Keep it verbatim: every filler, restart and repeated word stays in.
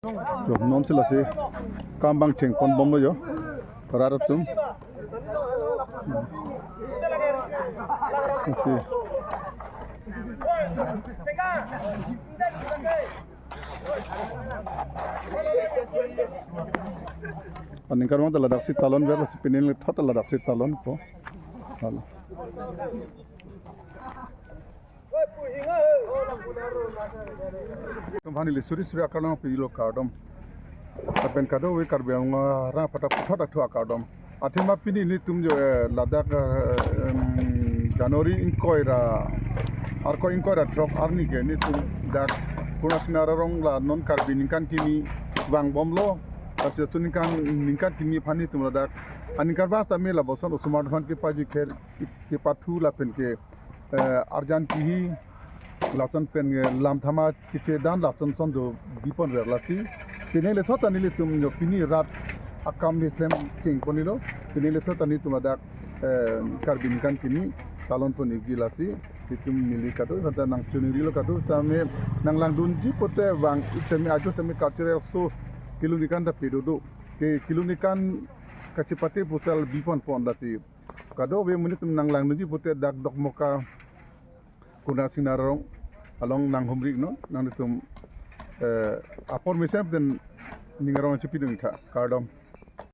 Jo, non si lasi kam bang cheng pon bomlo jo. Rat atum. Lasi. Aningkan abang ta ladak si talon ver, lasi pini lethot ta ladak si talonpo. Halo. Tum aphan ili suri suri akardom pilo, kardom. Lapen kadokave Karbi Anglong arang aphanta puthot athu akardom. Athema pini nelitum jo, eh, ladak, eh, em, January ingkoi ra, arko ingkoi ra throk arni ke nelitum dak Kurna Singnar arong la non Karbi ningkan kimi vang bomlo. Lasi laso ningkan, ningkan kimi aphan nelitum ladak aningkan bas tame lapuson osomar aphan kepajir kher, kepathu lapen ke, eh, arjan kihi lason pen, eh, lam thama kiche dan lason son do bipon ver lasi. Pini lethot ta nelitum jo pini rat akam ni klem cheng ponlo. Pini lethot ta nelitum ladak, eh, Karbi ningkan kimi talon pon ikji lasi. Nelitum neli kadokave aphanta nang chuningri lo, kadokave tame nang langdunji pote vang ik tame ajo tame cultural show kelun ningkan ta pedo do. Ke kelun ningkan kachepate pusal bipon pon lasi. Kadokave monit atum nang langdunji pote dak Dokmoka Kurna Singnar arong along nang humri non, nanglitum, eh, apor mesen pen ning arong chepidun tha, kardom.